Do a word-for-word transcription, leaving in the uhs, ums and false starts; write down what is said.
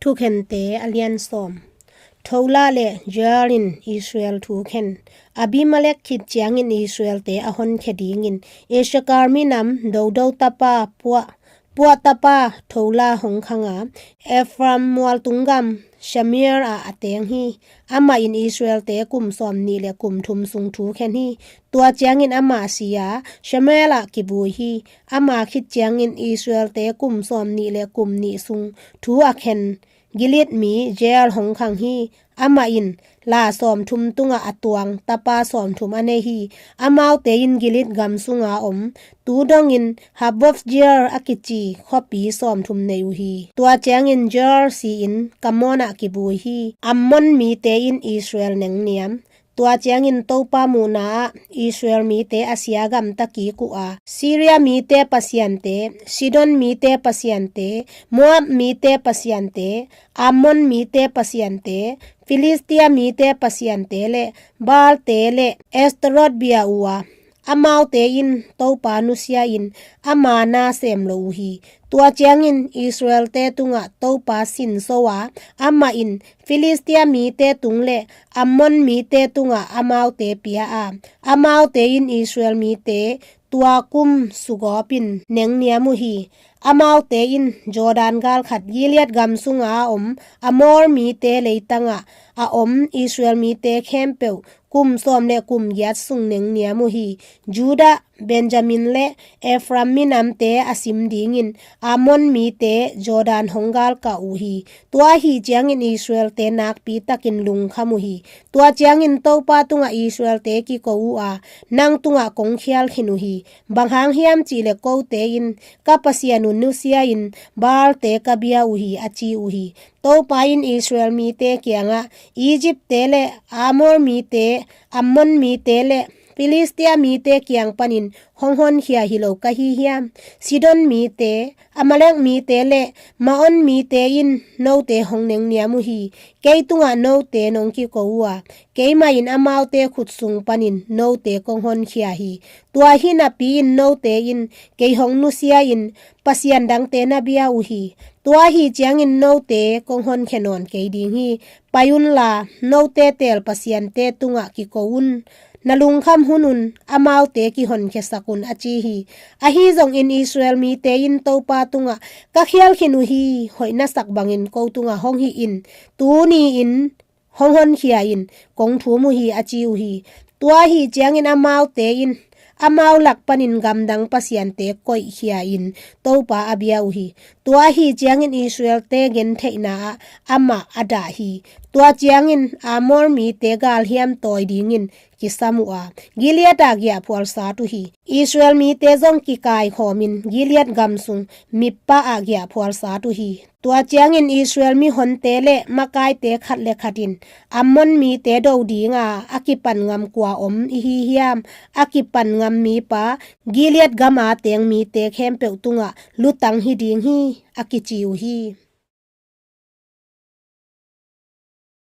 Thukhente a lian sawm. Tola le Jair in Israel thu khen. Abimelek khit ciangin Israelte a honkhia dingin Issakar minam Dodo tapa Puah, Puah tapa Tola hong khang a, Ephraim mualtung gam Shamir ah a teng hi. Amah in Israelte kum sawm nih le kum thum sung thu khen hi. Tua ciangin amah si a, Shamir ah kivui hi. Amah khit ciangin Israelte kum sawm nih le kum nih sung thu a khen Gilead mi Jair hong khang hi. Amah in la sawm thum tungah a tuang tapa sawm thum a nei hi. Amaute in Gilead gam sunga om, tu dongin Hawoth Jair a kici khuapi sawm thum nei uh hi. Tua ciangin Jair si-in Kamon ah kivui hi. Ammon mite in Israel nengniam. Tua ciangin Topa muhna ah Israel mite a sia gamta kik uh a, Syria mite pasiante, Sidon mite pasiante, Moab mite pasiante, Ammon mite pasiante, Filistia mite pasiante le Baalte le Ashtoreth bia uh a, amaute in Topa nusia in ama na sem lo uh hi. Tua ciangin Israelte tungah Topa sinso a, amah in Filistia mite tung le Ammon mite tungah amaute pia a, amaute in Israel mite tua kum sugawpin nengniam uh hi. Amaute in Jordan galkhat Gilead gam sunga a om Amor mite leitangah a om Israel mite khempeuh kum sawm le kum giat sung nengniam uh hi. Judah, Benjamin le Ephraim minamte a sim dingin Ammon mite Jordan hong galkah uh hi. Tua ahi ciangin Israelte nakpi takin lungkham uh hi. Tua ciangin Topa tungah Israelte kiko uh a, nang tungah kong khial khin uh hi. Bang hang hiam cihleh kote in ka Pasian uh nusia-in Baalte ka bia uh hi, a ci uh hi. Topa in Israel mite kiangah, Egyptte le Amor mite, Ammon mite le Filistia mite kiang panin hong honkhia hi lo ka hi hiam? Sidon mite, Amalek mite le Maon mite in note hong nengniam uh hi. Kei tungah note nong kiko uh a, keimah in amaute khut sung panin note kong honkhia hi. Tua hi napi-in note in kei hong nusia-in pasian dangte na bia uh hi. Tua ahi ciangin note kong honkhia nawn kei ding hi. Pai unla, note teel pasiante tungah kiko un. Na lungkham hunun amaute kihonkhiasak un, a ci hi. Ahi zongin Israel mite in Topa tungah, ka khial khin uh hi, hoih na sak bangin ko tungah hong hih in, tuni-in hong honkhia in, kong thum uh hi, a ci uh hi. Tua ahi ciangin amaute in amau lak panin gamdang pasiante koihkhia in Topa a bia uh hi. Tua ahi ciangin Israelte gentheihna ah amah a dah hi. Tua ciangin Amor mite galhiam tawi dingin kisam uh a, Gilead ah giahphual sat uh hi. Israel mite zong kikaikhawmin Gilead gam sung Mizpah ah giahphual sat uh hi. Tua ciangin Israel mihonte le makaite khat le khat in Ammon mite do dinga a kipan ngam kua om i hi hiam? A kipan ngam mipa Gilead gama teng mite khempeuh tungah lutang hi ding hi, a kici uh hi.